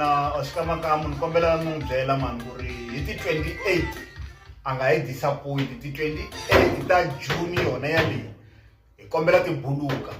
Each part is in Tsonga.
Na Oscar Makamu ni kombela mi n'wi byela mani ku ri hi ti 28 a nga hi disappoint, ti 28 ta June yona yaleyi hi kombela ti buluka.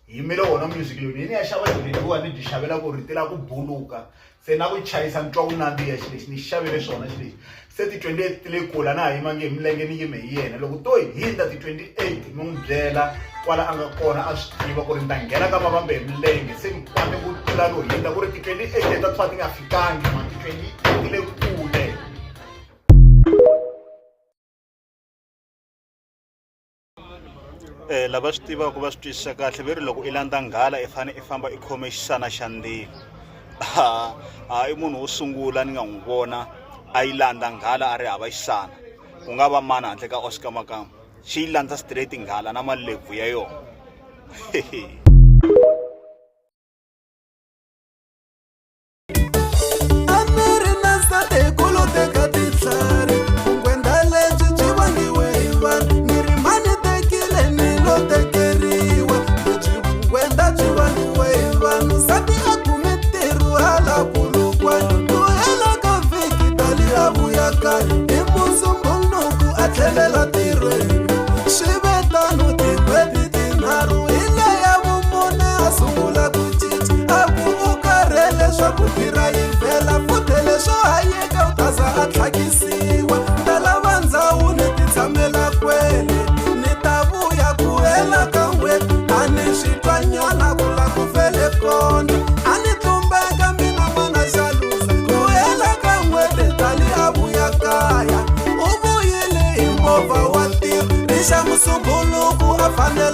Hi yimele wona music lowu, ni ya xava byi leyiwani ni byi xavela ku ri ti lava ku buluka, se na ku chayisa ni twa ku nandziha xilo lexi ni xi xavele swona xilo lexi. Se ti 28 ti le kule, a na ha yimangi hi milenge, ni yime hi yena. Loko to hindza ti 28, mi n'wi byela kwala a nga kona a swi tiva ku ri ni ta nghena ka mavambe hi milenge. Se ni kwate ku tlula no hindza ku ri ti 28 leti a ti fane ti nga fikangi mani, ti 28 ti le kule. Lava swi tivaka va swi twisisa kahle, ve ri loko i landza nghala i fanele i famba i khome xisana xa ndzilo. Ha i munhu wo sungula ni nga n'wi vona a yi landza nghala a ri hava xisana, ku nga va mani handle ka Oscar Makamu? Xi yi landza straight nghala na malebvu ya yona. A ni ri na nsati ku lo teka tintlhari, vungwenda lebyi byi vangiwe hi vanhu. Ni ri mhani tekile ni lo tekeriwa, lebyi vungwenda byi vangiwe hi vanhu. Nsati a kume ntirho hala Polokwane, ku hela ka vhiki tali a vuya kaya, hi Musumbhunuku a tlhelela ntirhweni. Swi ve tano tin'hweti tinharhu, hi leya vumune a sungula ku cinca, a ku u karhele swa ku dirayivhela, futhe leswo hayeka u ta za a tlhakisiwa. Ta lava ndzhawu ni ti tshamela kwele, ni ta vuya ku hela ka n'hweti. A ni swi twa nyana ku la ku fele kona, a ni tlumbeka mina n'wana xalusa. Ku hela ka n'hweti tali a vuya kaya, u vuyile hi movha wa ntirho, rixa Musumbhunuku a fanele.